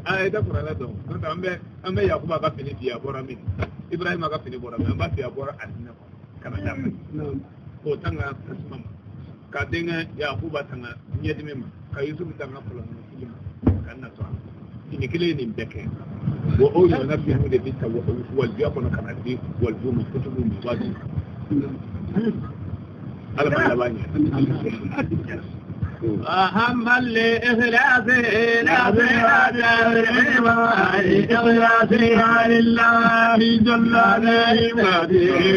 A tɛ kuranɛ dɔn. N'o tɛ an bɛ Yakuba ka fini di a bɔra min, Ibrahima ka fini bɔra min, an b'a f'i ye a bɔra alijinɛ kɔnɔ ka na d'a ma. K'o tanga tasuma ma, ka denkɛ Yakuba tanga ɲɛdimi ma, ka Yusufu tanga kɔlɔnfili ma, ka na to a la. Fini kelen ye nin bɛɛ kɛ. Bon o ɲɔgɔnna finiw de bɛ ta walijuya kɔnɔ ka na di waliju ma, kutubu ma, waati. Ala ma laban ɲɛ. وهم لإخلاص إخلاصها لله جل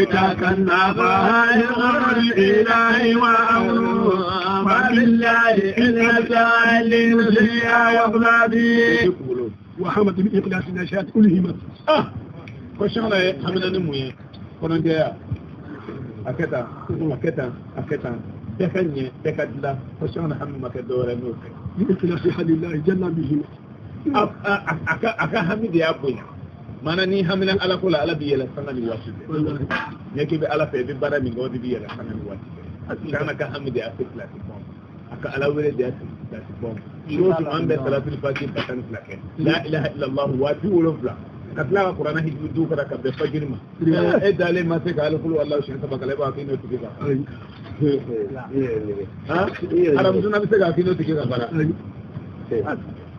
تكنفها الإله وأمره وبالله إن لنسيا وأولادي وحمد بإخلاص النشاط ألهمت. Ko sɔgɔma ye hamina ni mun ye kɔnɔjɛya a kɛ tan a kɛ tan a kɛ tan bɛɛ ka ɲɛ bɛɛ ka dilan ko sɔgɔma hami ma kɛ dɔwɛrɛ n'o tɛ. بإخلاصها لله جل بهما. A ka hami de y'a bonya. Maana ni hamina ala ko la ala b'i yɛlɛ sanga ni waati bɛɛ. Ɲɛ k'i bɛ ala fɛ i bɛ baara min kɛ o de b'i yɛlɛ sanga ni waati bɛɛ. Sanga ka hami de y'a se kilasi bɔn ma. A ka ala wele de y'a se kilasi bɔn ma. Su o su an bɛ salatul fati 120 kɛ. La ilaha illallah 70,000. Ka tila ka kuranɛ hijibu du kara ka bɛn fajiri ma. E dalen ma se ka ala kulu alahu siɲɛ saba kalan e b'a k'i n'o tigi kan. Aramusuna bɛ se k'a k'i n'o tigi kan fana.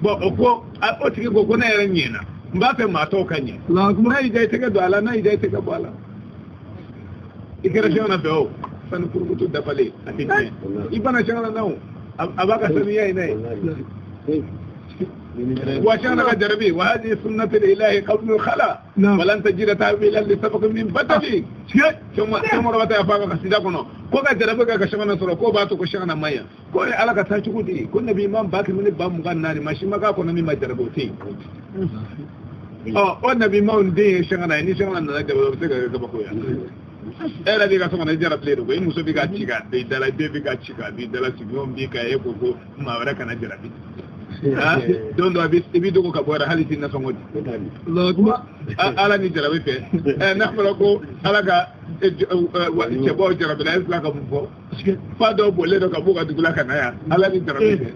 Bon o ko o tigi ko ko ne yɛrɛ ɲɛna n b'a fɛ maa tɔw ka ɲɛ. N'a y'i diya i tɛgɛ don a la, n'a y'i diya i tɛgɛ bɔ a la. I kɛra sɛgɛnna fɛ o sanu kurukutu dafalen a tɛ tiɲɛ. I banna sɛgɛnna na o a b'a ka sanuya in n'a ye. وشان جربي وهذه سنة الإله قبل الخلا ولن تجد تأويلا لسبق من بدلي ثم ربط يا فاقا قصيدة كنو كوكا جربك كشغنا سرو كو باتو كشغنا مايا كو على كتاچو دي كو نبي امام باكر من بام مغان ناني ماشي مكا كو نبي ما جربوتي او نبي ما ندي شغنا ني شغنا نا جربو تي ka bako ya e yɛrɛ b'i ka so kɔnɔ i jarabilen don koyi i muso b'i ka ci ka i dala den b'i ka ci ka i dala sigiɲɔgɔn b'i ka e ko ko maa wɛrɛ kana jarabi. Don dɔ i b'i dogo ka bɔ yɛrɛ hali t'i nasɔngɔ di. Ala ni jarabi fɛ n'a fɔra ko ala ka cɛbaw jarabila e tila ka mun fɔ fa dɔw bolilen don ka b'u ka dugu la ka na yan ala ni jarabi fɛ.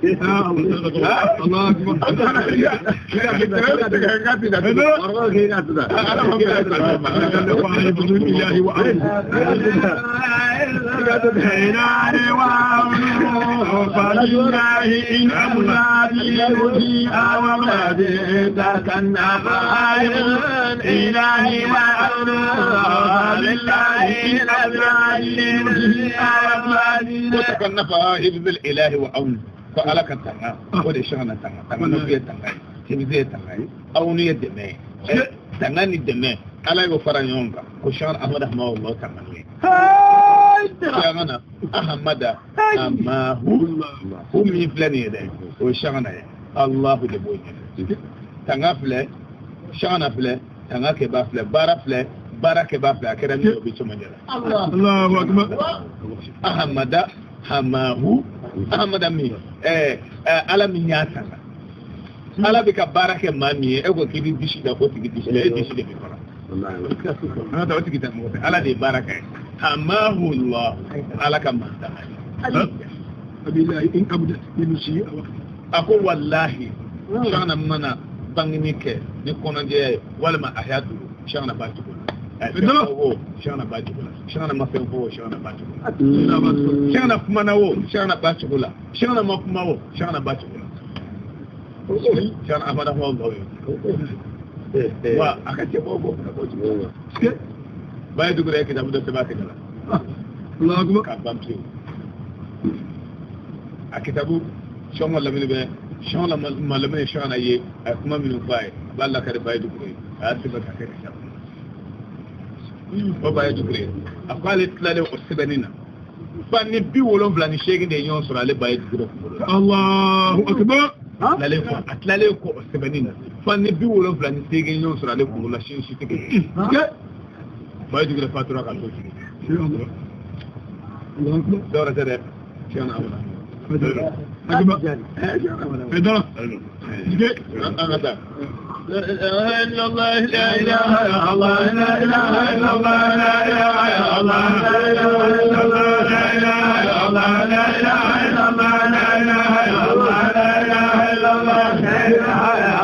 وتكنف حفظ الإله وعونه فألا كتنا ودي شغلنا تنا تنا نبي تنا تبي تنا أو نية دماء تنا ندماء ألا يغفر يومك كشان أحمد أحمد الله تنا شغلنا أحمد أما هو هو من فلان يده وشغلنا الله دبوي تنا فلان شغلنا فلان تنا كبا فلان بارا فلان بارا كبا فلان كرامي وبيتو مجرى الله أكبر أحمد hamahu ahmada mi ala min y'a tanga ala bɛ ka baara kɛ maa min ye e ko k'i bɛ disi da ko tigi disi da e disi de bɛ fara n'o tɛ o tigi tɛ mɔgɔ fɛ ala de ye baara kɛ hamahu Allah ala ka maa tanga a ko walahi sanga mana bangeni kɛ ni kɔnɔjɛya ye walima a y'a duru sanga b'a cogo la. Shana ba cogo la shana ma fɛn fɔ o shana ba cogo la shana kumana o shana ba cogo la shana ma kuma o shana ba cogo la shana amada ma ba wa a ka cɛ bɔ bɔ ka bɔ cogo la bayi dugura ye kitabu dɔ sɛbɛn a tɛgɛ la ka ban pewu a kitabu sɔngɔ lamini bɛ sɔngɔ lamini shana ye a ye kuma minnu fɔ a ye a b'a lakari bayi dugura ye a y'a sɛbɛn ka kɛ kitabu o b'a ye dugure a ko ale tilalen o sɛbɛnni na fa ni 78 de ye ɲɔgɔn sɔrɔ ale ba ye dugure kunkolo la. Allahu akbar. A tilalen kɔ o sɛbɛnni na fa ni 78 ɲɔgɔn sɔrɔ ale kunkolo la si si tɛ kelen. Ba ye dugure fatura ka to sigi. Dɔwɛrɛ tɛ dɛ tiɲɛna a bɛna. An ka taa. لا إله إلا الله لا إله إلا الله لا إله إلا الله لا إله إلا الله لا إله إلا الله لا إله إلا الله لا إله إلا الله لا إله إلا الله لا إله إلا الله لا إله إلا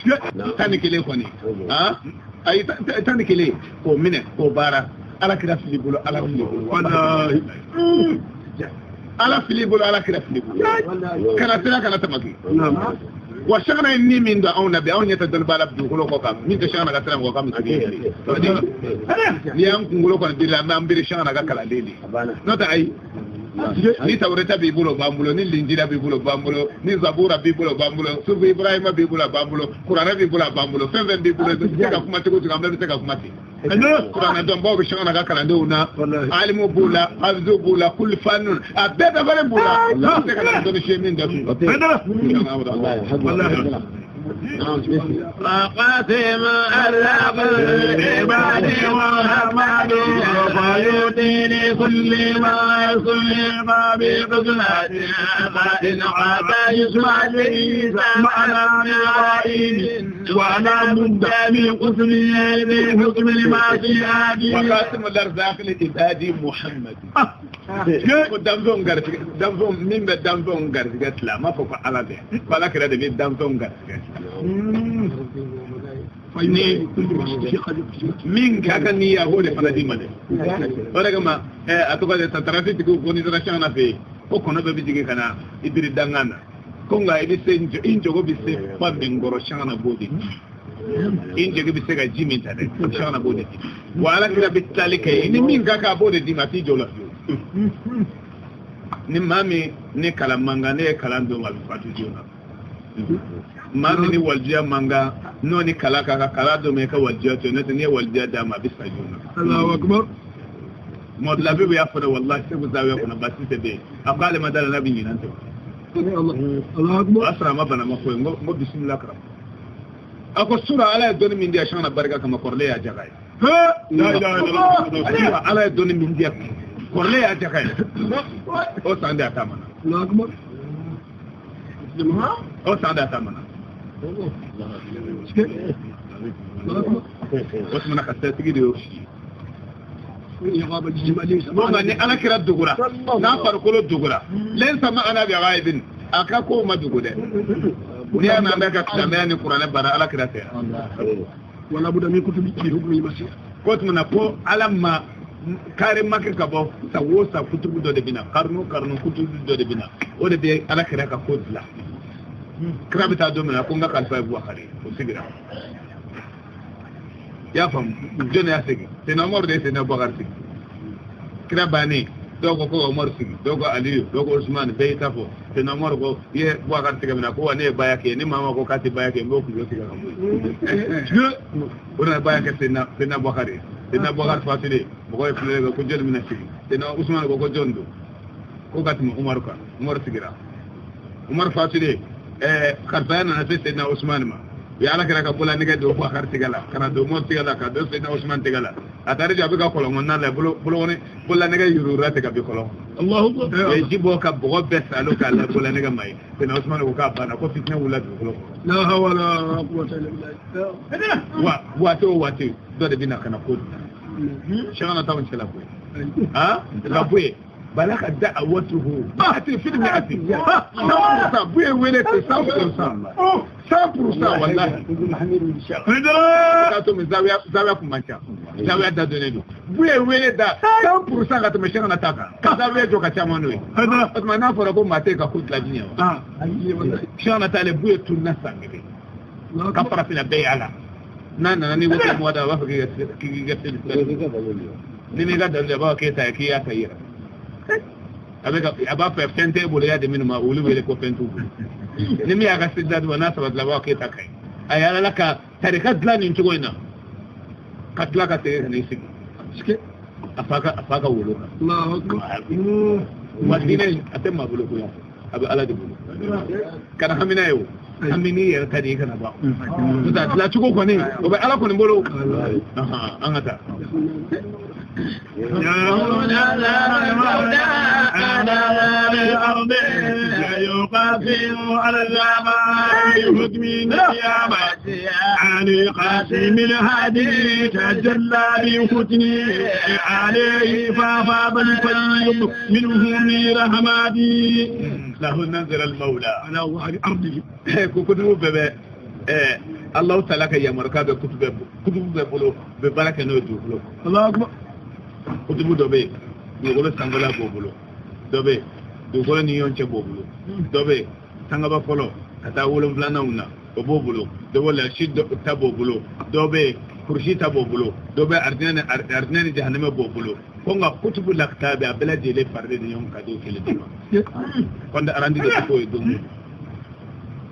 11 kɔni ayi 11 k'o minɛ k'o baara ala kira fili bolo ala fili bolo wallahi ala fili bolo ala kira fili bolo kana sira kana tamaki wa shagana ni min da anw na bi anw ɲɛ tɛ dɔnniba la dugukolo kɔ kan min tɛ shagana ka sira mɔgɔ kan misiri ye n'i y'an kunkolo kɔni biri an b'an biri shagana ka kalanden de n'o tɛ ayi ni tawureta b'i bolo b'an bolo ni linjira b'i bolo b'an bolo ni zabura b'i bolo b'an bolo sufu ibrahima b'i bolo b'an bolo kuranɛ b'i bolo b'an bolo fɛn fɛn b'i bolo i bɛ se ka kuma cogo cogo an bɛɛ bɛ se ka kuma ten kuranɛ dɔnbaw bɛ shagana ka kalandenw na alimu b'u la hafizu b'u la kulli fanun a bɛɛ dafalen b'u la an bɛ se ka na dɔnni si min datugu. وقاسم العباد محمد فيؤتي لكل ما يسلم بقدرته فإن عاد يسمع ليس معنا من وأنا مدام قسمي بحكم المعصية وقاسم الأرزاق لعباد محمد ko danfɛnw garisɛgɛ danfɛnw min bɛ danfɛnw garisɛgɛ tila a ma fɔ ko ala dɛ ko ala kɛra de bɛ danfɛnw garisɛgɛ tila ni min ka kan ni ya o de fana d'i ma dɛ o de kama a tɔgɔ de tatarafi tigiw ko n'i taara sanga fɛ yen ko kɔnɔ bɛɛ bɛ jigin ka na i biri dangan na ko nka i bɛ se i jogo bɛ se fa min kɔrɔ sanga na b'o de di i jogo bɛ se ka ji min ta dɛ sanga na b'o de di wa ala kira bɛ tilali kɛ i ni min ka kan a b'o de d'i ma a t'i jɔ o la fiyewu ni maa min ni kalan man kan ne ye kalan don a bɛ fatu joona maa min ni walijuya man kan n'o ni kalan ka kan kalan don i ka walijuya to yen n'o tɛ n'i ye walijuya d'a ma a bɛ sa joona. Allahu akbar. Mɔdu Labibu y'a fɔ dɛ walahi Segu zawiya kɔnɔ baasi tɛ bɛ yen a ko ale ma da la n'a bɛ ɲinan tɛ. Allahu akbar. O y'a sɔrɔ a ma bana ma foyi n ko bisimila karamɔgɔ. A ko sura ala ye dɔnni min di a sanga na barika kama kɔrɔlen y'a jaga ye. Ala ye dɔnni min di a kɔrɔlen y'a jaga ye. O san de a taama na. O san de a taama na. O tuma na ka sɛtigi de y'o si ye. Nka ni ala kira dogora n'a farikolo dogora lɛnsa ma ana bi ghaibin a ka kow ma dogo dɛ. N'i y'a mɛn an bɛ ka silamɛya ni kuranɛ baara ala kira tɛ. Wala buda min kutubi hukmi masih. Ko tuma na ko ala ma kari ma kɛ ka bɔ sa o sa kutubu dɔ de bɛ na karnu karnu kutubu dɔ de bɛ na o de bɛ ala kira ka ko dilan. Kira bɛ taa don min na ko n ka kalifa ye Bubakari o sigira. I y'a faamu jɔn y'a segin Seyidina Umaru de ye Seyidina Bubakari sigi. Kira bannen dɔw ko ko Umaru sigi dɔw ko Aliyu dɔw ko Usumani bɛɛ y'i ta fɔ Seyidina Umaru ko i ye Bubakari tigɛ min na ko wa ne ye baya kɛ ni maa ma ko k'a tɛ baya kɛ n b'o kunkolo tigɛ ka bɔ yen. O nana baya kɛ Seyidina Bubakari ye. Seyidina Bubakari fatulen mɔgɔw ye filɛli kɛ ko jɔnni bɛna sigi Seyidina Usumani ko ko jɔn don ko ka tɛmɛ Umaru kan Umaru sigira Umaru fatulen kalifaya nana se Seyidina Usumani ma u ye ala kɛra ka bolola nɛgɛ don Bubakari tigɛ la ka na don Umaru tigɛ la ka don Seyidina Usumani tigɛ la a taara jɔ a bɛ ka kɔlɔn kɔnɔna la bolokɔni bolola nɛgɛ yuruguyurugu tigɛ ka bin kɔlɔn kɔnɔ u ye ji bɔ ka bɔgɔ bɛɛ salo k'a la bolola nɛgɛ ma ye Seyidina Usumani ko k'a banna ko fitinɛ wulila dugukolo kɔnɔ. La hawla wala quwwata illa billah. Wa waati o waati dɔ de bɛ na ka na ko dilan sanga t'anw cɛla koyi ka bɔ yen balaka da'awatuhu ati fil mi'ati 100% buye wele te 100% 100% wallahi ka to mi zawiya zawiya kun man ca zawiya da donnen don buye wele da 100% ka tɛmɛ sanga na ta kan ka zawiya jɔ ka caman n'o ye o tuma n'a fɔra ko maa tɛ ka ko dilan diɲɛ wa sanga na t'ale buye tununa san kelen ka farafinna bɛɛ y'a la n'a nana ni ko mɔgɔ da a b'a fɔ k'i ka seli ni m'i ka dalilu a b'a fɔ k'e ta ye k'i y'a ta i yɛrɛ a b'a fɛ fɛn t'e bolo i y'a di minnu ma olu wele ko fɛn t'u bolo ni min y'a ka seli d'a ma n'a sabatila a b'a fɔ k'e ta ka ɲi a ye ala ka tarika dilan nin cogo in na ka tila ka segin ka n'i sigi a fa ka wolo kan wa diinɛ a tɛ maa bolo koyi a bɛ ala de bolo kana hamina ye o hami n'i yɛrɛ ta de ye kana ban n'o tɛ a dilan cogo kɔni o bɛ ala kɔni bolo an ka taa. يا على الأرض يقاتل على الأمان بحكم النيابة علي قاسم الهادي تجلى بحسنه عليه فافاض الفيض منه من رحماتي له نزل المولى على ظهر أرضه كنت بابا Allahu taala ka yamarukan bɛ kutubu bɛɛ bolo bɛ baara kɛ n'o ye dugukolo kɔnɔ. Allahu akbar. Kutubu dɔ bɛ yen dugukolo sanfɛla b'o bolo, dɔ bɛ yen dugukolo ni ɲɔgɔn cɛ b'o bolo, dɔ bɛ yen sangaba fɔlɔ ka taa wolonfilananw na o b'o bolo, dɔ bɛ lasi ta b'o bolo, dɔ bɛ yen kurusi ta b'o bolo, dɔ bɛ arijinɛ ni jahanama b'o bolo. Ko nka kutubu lakitabi a bɛɛ lajɛlen faralen ni ɲɔgɔn kan don kelen de ma. Kɔnde arandi de tɛ k'o ye don o don.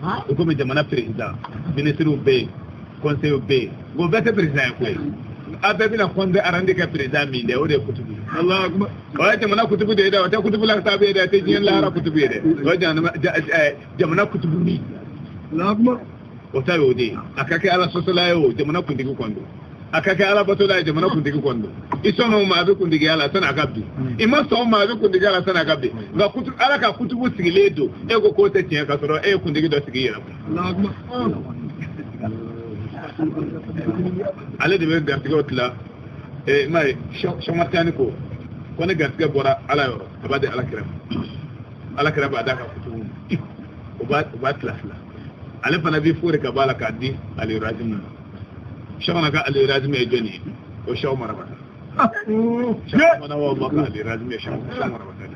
I komi jamana président, ministres bɛ yen, conseillers bɛ yen, o bɛɛ tɛ président ye koyi. A bɛɛ bɛna kɔnde arandi kɛ président min dɛ, o de ye kutubu ye. Allahu akbar. O ye jamana kutubu de ye dɛ, o tɛ kutubu lakitabi ye dɛ, o tɛ diɲɛ lahara kutubu ye dɛ. O ye jamana kutubu min. Allahu akbar. O ta y'o de ye. A ka kɛ ala sɔsɔla ye o, jamana kuntigi kɔni don. A ka kɛ ala batola ye, jamana kuntigi kɔni don. I sɔn o ma a bɛ kuntigiya la sanni a ka bin. I ma sɔn o ma a bɛ kuntigiya la sanni a ka bin. Nka ala ka kutubu sigilen don, e ko k'o tɛ tiɲɛ ka sɔrɔ e ye kuntigi dɔ sigi i yɛrɛ kun. Allahu akbar. Ale de bɛ garijɛgɛw tila. I m'a ye, Sɔmatiyani ko ne garijɛgɛ bɔra ala yɔrɔ, a b'a di ala kira ma. Ala kira b'a d'a ka kutubu ma. O b'a tila fila. Ale fana bɛ fori ka bɔ a la k'a di Alirazimu ma. Sɔkɔnɔ ka Alirazimu ye jɔnni ye? O Sɛw Marabata. Sɛw wa ma ka Alirazimu ye Sɛw Marabata de.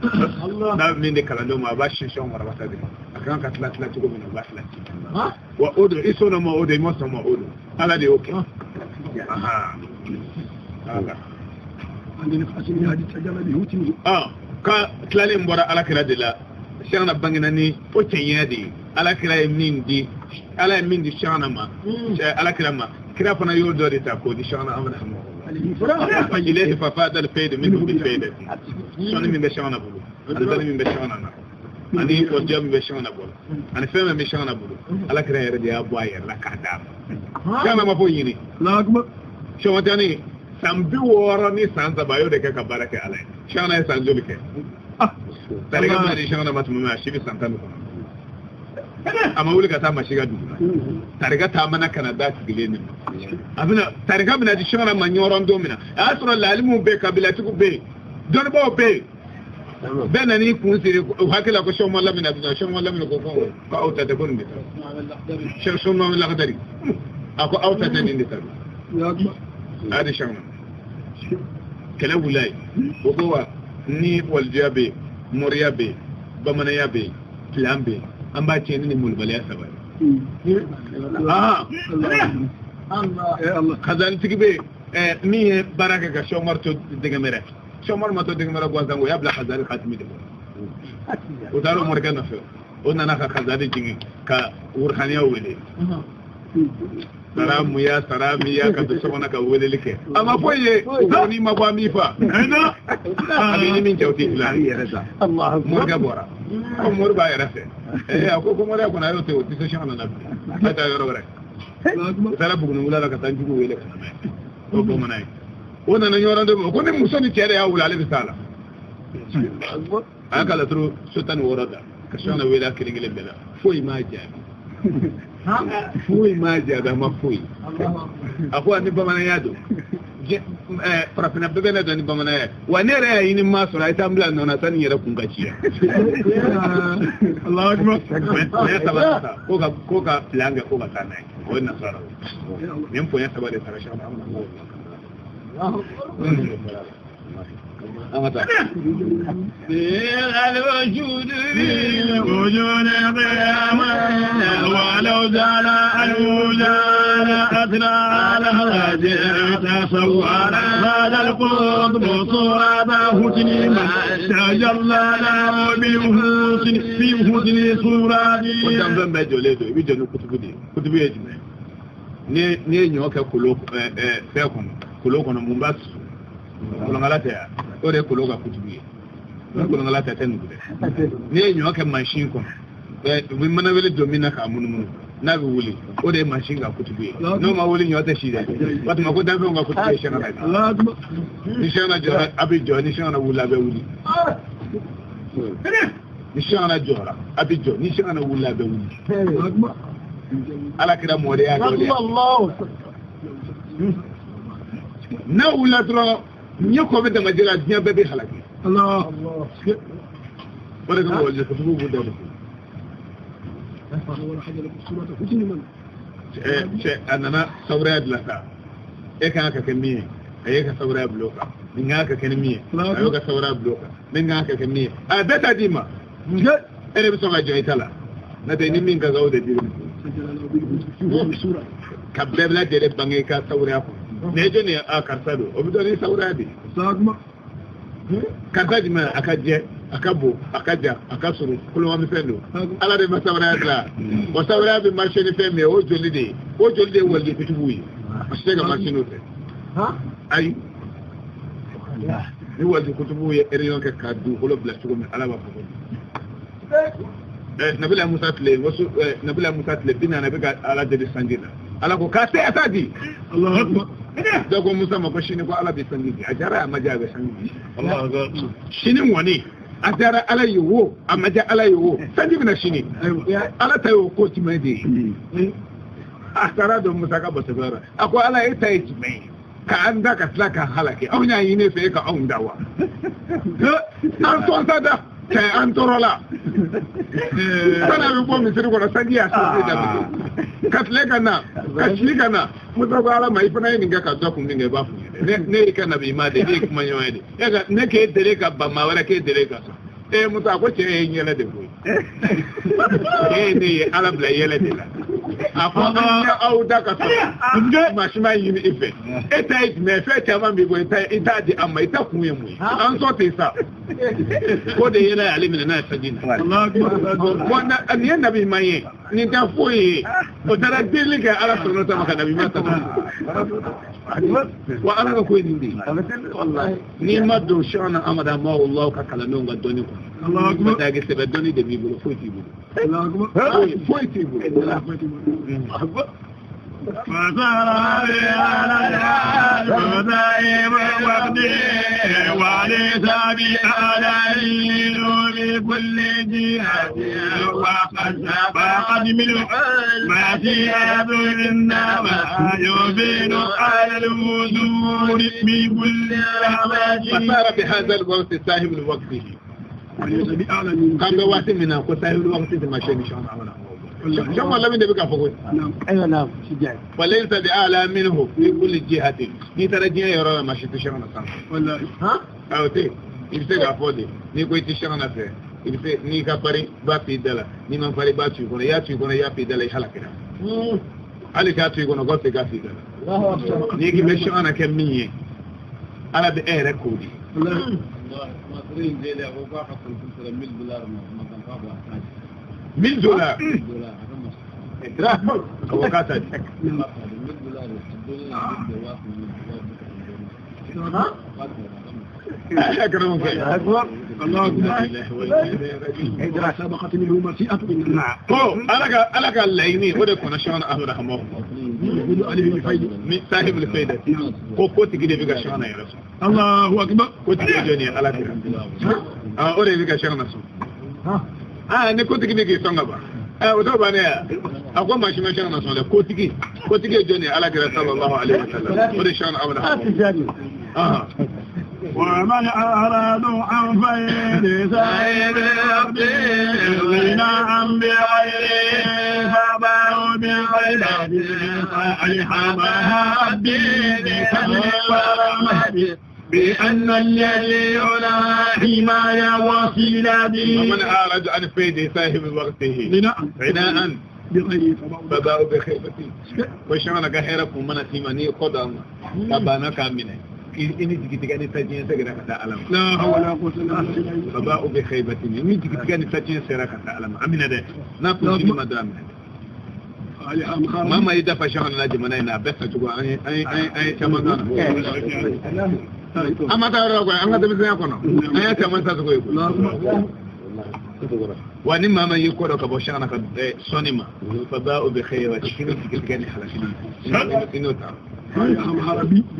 N'a bɛ min di kalandenw ma, a b'a sin Sɛw Marabata de ma. A kan ka tila tila cogo min na, o b'a tila ten. Wa o don, i sɔnna ma o don, i ma sɔn ma o don. Ala de y'o kɛ. Ala. Ka tilalen bɔra ala kira de la. Sɛgɛnna bangena ni o cɛɲɛ de ye. Ala kira ye min di, ala ye min di Sɛgɛnna ma, ala kira ma, kira fana y'o dɔ de ta k'o di Sɛgɛnna Amadu ma. Fa ilayhi fa fadal fayda minhu bil fayda. Sɔnni min bɛ Sɛgɛnna bolo, ani dɔnni min bɛ Sɛgɛnna na, ani kɔdiya min bɛ Sɛgɛnna bolo, ani fɛn min bɛ Sɛgɛnna bolo, ala kira yɛrɛ de y'a bɔ a yɛrɛ la k'a d'a ma. Sɛgɛnna ma foyi ɲini. Sɛgɛnna san 63 ni san 3 a y'o de kɛ ka baara kɛ ala ye. Sɛgɛnna ye san joli kɛ? Tarika bɛna di Sɛgɛnna ma tuma min a si bɛ san 19. A ma wuli ka taa masi ka dugu la. Tarika taamana ka na da sigilen de ma. A bɛna tarika bɛna di Sɛgɛnna ma ɲɔrɔn don min na, a y'a sɔrɔ laalimuw bɛ yen, kabilatigiw bɛ yen, dɔnnibaaw bɛ yen. Bɛɛ nan'i kun siri u hakili la ko Sɛgɛnna Lamini a bɛ na. Sɛgɛnna Lamini ko ko aw ta tɛ, ko nin de ta. Sɛgɛnna Lakadari a ko aw ta tɛ, nin de ta. A y'a di Sɛgɛnna. Kɛlɛ wulila yen. O ko wa ni walijuya bɛ yen, moriya bɛ yen, bamananya bɛ yen, filan bɛ yen, an b'a tiɲɛ ni molobaliya saba ye. Kazalitigi bɛ yen min ye baara kɛ ka Sɛkumari to Dɛgɛmɛrɛ. Sɛkumari ma to Dɛgɛmɛrɛ gansan, o y'a bila Kazali Hatimi de bolo. O taara o morikɛ nɔfɛ, o nana ka Kazali jigin ka Wurhaniya wele. Saramuya saramiya ka don so kɔnɔ ka weleli kɛ. A ma foyi ye, ko n'i ma bɔ an b'i fa. A bɛ ni min cɛ o tɛ fila. Morikɛ bɔra. Ko mori b'a yɛrɛ fɛ. A ko moriya kɔni a y'o to o tɛ se Sɛgɛnna na bilen. A taa yɔrɔ wɛrɛ. U taara Buguni wula la ka taa jugu wele ka na n'a ye. O bamanan ye. O nana ɲɔgɔn dɔ ma ko ni muso ni cɛ de y'a wuli ale bɛ s'a la. A y'a ka laturu so 16 da ka Sɛgɛnna wele a kelen kelen bɛɛ la. Foyi m'a jaabi. Foyi m'a jaabi, a ma foyi. A ko ni bamananya don. Farafinna bɛɛ bɛ ne dɔn ni bamananya ye. Wa ne yɛrɛ y'a ɲini ma sɔrɔ a ye taa n bila nɔ na sanni n yɛrɛ kun ka ci yan. Bonya saba ta ko ka filan kɛ ko ka taa n'a ye. O ye nasara ye. Nin bonya saba de taara Sɛgɛnna. An ka taa. وجود قياما ولو زال الوجود أثنى على الهادي تصور هذا القطب صورته تنيما تجلى له بالحسن في حسن صورته. Ko danfɛn bɛɛ jɔlen don, i bɛ jɔ ni kutubu de ye. Kutubu ye jumɛn ye? N'i ye ɲɔ kɛ kolo fɛn kɔnɔ, kolo kɔnɔ mun b'a susu? Kolonkala tɛ yan, o de ye kolo ka kutubu ye. Ni kolonkala tɛ a tɛ nugu dɛ. N'i ye ɲɔ kɛ mansin kɔnɔ, u bɛ manawele don min na k'a munumunu, n'a bɛ wuli, o de ye mansin ka kutubu ye. N'o ma wuli ɲɔ tɛ si dɛ. O tuma ko danfɛnw ka kutubu ye Sɛgɛnna ye. Ni Sɛgɛnna jɔra a bɛ jɔ, ni Sɛgɛnna wulila a bɛ wuli. Ni Sɛgɛnna jɔra a bɛ jɔ, ni Sɛgɛnna wulila a bɛ wuli. Ala kira mɔdenya dɔ de ye. N'a wulila dɔrɔn ɲɛ kɔ bɛ damajɛ la, diɲɛ bɛɛ bɛ halaki. O de kama wali kutubu b'u da de. Cɛ a nana sawuraya bila sa e kan ka kɛ min ye a y'e ka sawuraya bila o kan nin kan ka kɛ ni min ye a y'o ka sawuraya bila o kan min kan ka kɛ min ye a bɛɛ t'a d'i ma e de bɛ sɔn ka jɔ i ta la n'o tɛ ni min ka kan o de dir'i ma ka bɛɛ lajɛlen bange i ka sawuraya kɔnɔ nin ye jɔnni ye a karisa don o bɛ dɔn ni sawuraya de ye karisa jumɛn a ka jɛ a ka bon a ka jan a ka surun kolomamisɛn don ala de ma sawuraya dilan wa sawuraya bɛ marché ni fɛn min ye o joli de ye o joli de ye waliju kutubuw ye a tɛ se ka marché n'o tɛ ayi ni waliju kutubuw ye réunion kɛ ka dugukolo bila cogo min ala b'a fɔ ko Nabila Musa tile wasu Nabila Musa tile 40 bɛ ka ala deli sanji la ala ko k'a tɛ a t'a di dɔw ko Musa ma ko sini ko ala bɛ sanji di a diyara a ma diya a bɛ sanji di sini ŋɔni a diyara ala ye wo a ma diya ala ye wo sanji bɛna sini ala ta y'o ko jumɛn de ye a taara don Musa ka basakɛyɔrɔ a ko ala e ta ye jumɛn ye k'an da ka tila k'an halaki anw y'a ɲini e fɛ e ka anw da wa an sɔn sa da cɛ an tɔɔrɔ la sani a bɛ bɔ misiri kɔnɔ sanji y'a sɔrɔ daminɛ ka tile ka na ka sili ka na Musa ko ala ma i fana ye nin kɛ ka dɔ kun min kɛ i b'a f'u ɲɛna ne y'i ka nabi ɲuman de ne ye kuma ɲɔgɔn ye de e ka ne k'e deli ka ban maa wɛrɛ k'e deli ka sɔn ee Musa a ko cɛ ye yɛlɛ de koyi cɛ ye ne ye ala bila yɛlɛ de la a ko an ye aw da ka sɔrɔ maa si m'a ɲini i fɛ e ta ye jumɛn ye fɛn caman b'i bolo i t'a di an ma i ta kun ye mun ye an sɔn ten sa ko de yɛlɛ y'ale minɛ n'a ye sanji na bon nin ye nabi ɲuman ye nin tɛ foyi ye o taara delili kɛ ala sɔnna ta ma ka nabi ɲuman ta wa ala ka ko ye nin de ye n'i ma don Cheikhna Amada Mawulaw ka kalandenw ka dɔnni kɔnɔ matagi sɛbɛ dɔnni de b'i bolo foyi t'i bolo foyi t'i bolo. وليس بأعلى بكل جهة وقد من ما فيها إنما يبين على الوجود بكل رحمة. فصار بهذا الوقت صاحب الوقت كان بواسط من أقوى صاحب الوقت ما شيء إن شاء الله. شو ما لم يدبك فوق. أيوة نعم شجاع. وليس بأعلى منه في كل جهة. نترى جهة يرى ما شفت شغلة صح. ولا ها؟ أو تي يبسك أفودي. نيكو يتشغلنا فيه. يبسك نيكا فري بافي دلا. نيمان فري باتشي كنا يا تشي كنا يا في دلا يحلك كده. على كاتشي كنا قصة كافي دلا. الله أكبر. نيجي بشغلنا كمية. على بإيه ركودي. الله. $1,000 أوقات أكرمك الله أكبر. سبقت منه مسيئة نعم. أنا قال لعيني وده كنا شان أهل رحمه الله صاحب الفايدة كوكو تجي بيجا شان يا رسول الله أكبر. كنت تجي على كده أوري بيجا شان رسول ne kotigi ne k'i sɔn ka ban o t'o bannen ya a ko maa si ma sɔn ka sɔn dɛ kotigi kotigi ye jɔn ye ala kira sallallahu alaihi wa sallam o de sɔn abada. ومن أراد عن فيد سيد ربي غنى عن بغيره فباءوا بعباده صالح الدين ورحمته بأن الذي علا حماية وصلة. ومن أعرض عن فيد صاحب وقته عناء بغيره فباءوا بخيبته وشغل كهرب ومن سيماني قدام تبانا كامنة إني تيجي تاني تجين سيرك تعلم لا حول ولا قوة إلا بالله. فباءوا بخيبته إني تيجي تاني تجين سيرك تعلم أمينة ده نقول ما دام ما يدفع شغل نادي منينا بس تقول أني أني أني كمان أما تعرف أنا تبي سيأكل أنا كمان سأقول وأنا ما يقول كبوشانا كسونيما فباءوا بخيبته إني تيجي تاني خلاص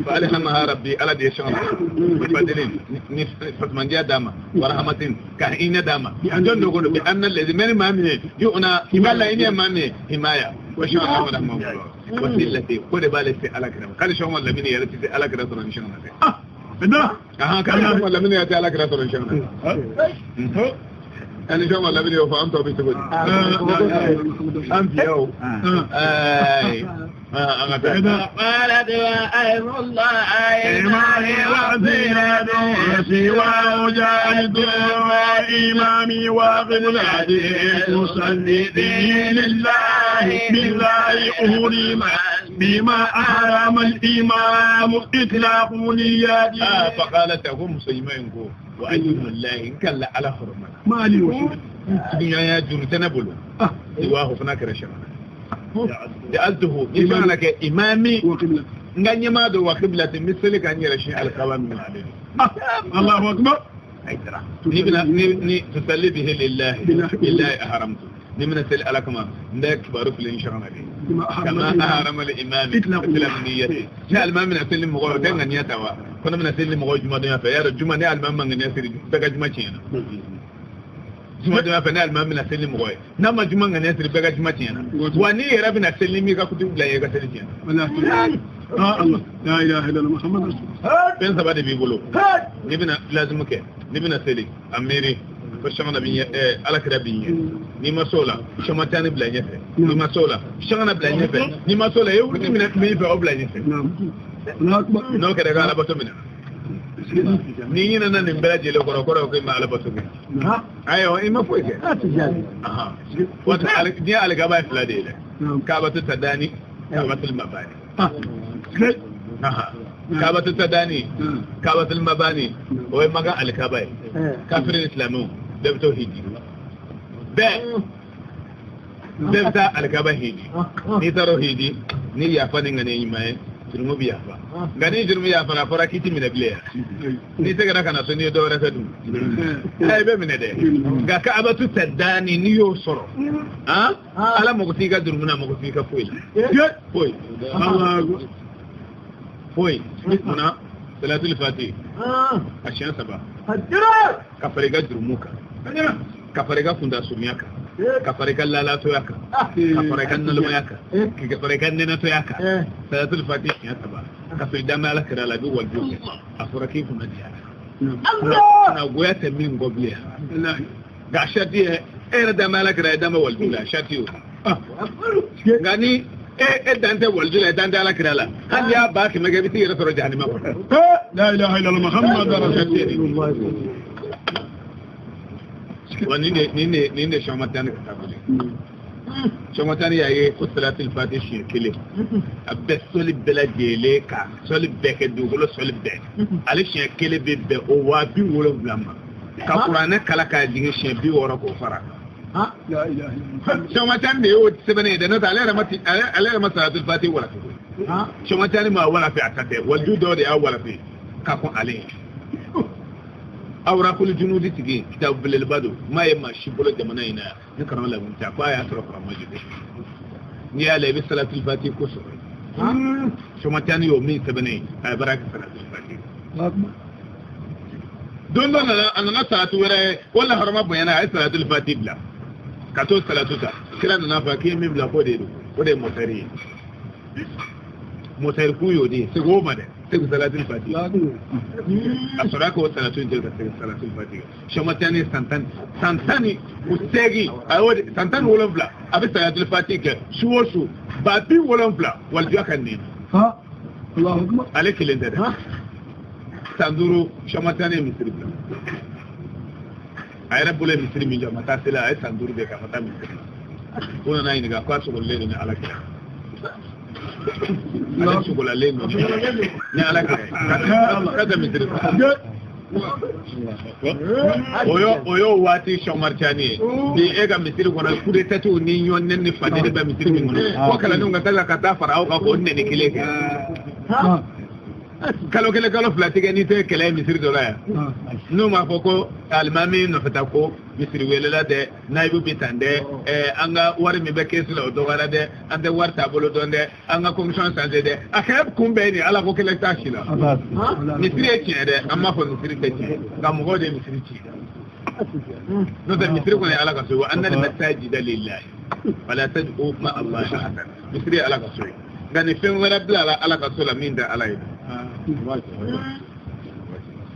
فألهمها ربي على دي شغلة بفضل فتمنجا داما ورحمة كهين داما جن نقول بأن الذي من ما من يؤنا قال إني ما من حماية وشغلة ورحمة وسيلتي كل بالي على كلام قال شو ولا من يرتي على كلام ترى شغلة ده أها قال شو ولا من يرتي على كلام ترى شغلة Ani sɔn ma labiri o fɔ an tɔ bɛ cogo di? An fiye o. Ayi. An ka taa. قالت وأيم الله إمامي وزينتي وأجاهد وإمامي وقبلتي أصلي لله بالله أهرم بما أحرم الإمام إطلاق نياتي. فقالت أقوم مسلمين وأيم الله إن كان لا على حرمنا. ما لي وشي. دنيا يا جرتنا بلو. سواه فناك رشمنا. جعلته إمامك إمامي وقبلتي. نغني ما دو وقبلتي مثلك أن يرشي القوام من عليه. الله أكبر. ني تصلي به لله بالله أحرمته. نمنا سل على كما ندك بارك لي إن شاء الله كما أحرم الإمام إطلاق نيته. جاء الإمام من أسلم مغوى دعنا نيته وا. كنا من أسلم مغوى جمعة دنيا فيا جمعة نيا الإمام من نيا سير بقى جمعة تينا. جمعة دنيا فيا الإمام من أسلم مغوى. نعم جمعة نيا سير بقى جمعة تينا. واني يرى من أسلم ميكا كتب لا يجا سير تينا. الله لا إله إلا الله محمد رسول الله. بين سبعة بيقولوا. نبينا لازم كه نبينا سلي أميري. فشغنا بيني على كده بيني نيما سولا شماتاني بلا نيفه نيما سولا شغنا بلا نيفه نيما سولا يورني من ميفه أو بلا نيفه. نعم. نو كده قال بتو منا نيجي ننا نبلا جلو كرو كرو كي ما على بتو منا. أيوة إما فوق. أها. وات دي على جبا فلادي له. كعبة تداني كعبة المباني. أها. كعبة تداني كعبة المباني هو ما قال الكعبة كافر الإسلام دبتو هيدي دبتا الكعبة هيدي نيتارو هيدي ني يافا نغني ماي جرمو بيافا غني جرمو يافا لا فرا كيتي من بليا ني تغرا كان سوني دورا كدو اي بي من ده غا كعبة تداني نيو سورو ها على مغتيغا جرمنا مغتيغا فوي فوي الله فوي منا صلاة الفاتحة عشان سبعة كفريقا جرموكا كفريقا كندا سمياكا كفريقا لالاتوياكا كفريقا نلمياكا كفريقا ننتوياكا صلاة الفاتحة عشان سبعة كفريقا مالك رالابي والجوك أفريقا كنا ديانا أنا قويت من قبلها عشان إيه ده مالك رأي والجوك عشان غني إيه ده أنت والجوك ده أنت على كرالا هل يا باكي ما جبتي يرسل جهنم لا إله إلا الله محمد رسول الله. ونيني نيني نيني شو متاني كتابولي شو متاني يا إيه كسرات الفاتح كله أبى سولي بلا جيلة كا سولي بك دوغلو سولي بك على شيء كله بيب أو بي ولا بلاما كقرآن كلا كاجين شيء بي ورا كفارا لا إله إلا الله. شو متاني هو سبني ده نتا على رمتي على رمت صلاة الفاتح ولا شو متاني ما ولا في عتته والجود ده أول في كاكون عليه أوراق الجنود تيجي كتاب بالبادو ما يمشي بقول جماعة هنا نكرم الله من تعبا يا ترى كرم مجد نيا لبس صلاة الفاتح كسر شو ما تاني يومين سبني بركة صلاة الفاتح دون دون أنا صلاة ولا ولا حرام بيانا عايز صلاة الفاتح بلا كاتو صلاة تا كلا نافع مين بلا كودي كودي موتري موتر كويو دي سقوم ده تقول صلاة الفاتحة أسرعك هو صلاة صلاة الفاتحة شو ما تاني سنتان سنتاني وسيجي أول سنتان ولا بلا أبي صلاة الفاتحة شو شو بابي ولا بلا والجوا كنين ها الله أكبر عليك اللي ده سندورو شو ما تاني مصري بلا عرب ولا مصري من جوا ما تاسلا أي سندورو بيك ما تام مصري كنا ناين نجا قارش ولا لين على كده أنا شو قول عليه نعم على كذا مصري oyo waati shɔmaricani ye bi e ka misiri kɔnɔ kudetatiw ni ɲɔgɔn nɛni faden bɛ misiri min kɔnɔ ko kalandenw ka taa ka taa fara aw kan k'o nɛni kelen kɛ kalo kelen kalo fila tigɛ n'i tɛ kɛlɛ misiri dɔ la yan n'u m'a fɔ ko alimami nɔfɛta ko misiri welela dɛ nayibu bi tan dɛ an ka wari min bɛ kɛsu la o dɔgɔyara dɛ an tɛ wari taabolo dɔn dɛ an ka commission sanse dɛ a kɛra kunbɛn nin ala ko kɛlɛ t'a si la misiri ye tiɲɛ dɛ an m'a fɔ misiri tɛ tiɲɛ nka mɔgɔw de ye misiri ci n'o tɛ misiri kɔni ye ala ka so ye wa anna al-masajida lillahi fala tad'u ma'a Allahi ahadan misiri ye ala ka so ye nka ni fɛn wɛrɛ bilala ala ka so la min tɛ ala ye.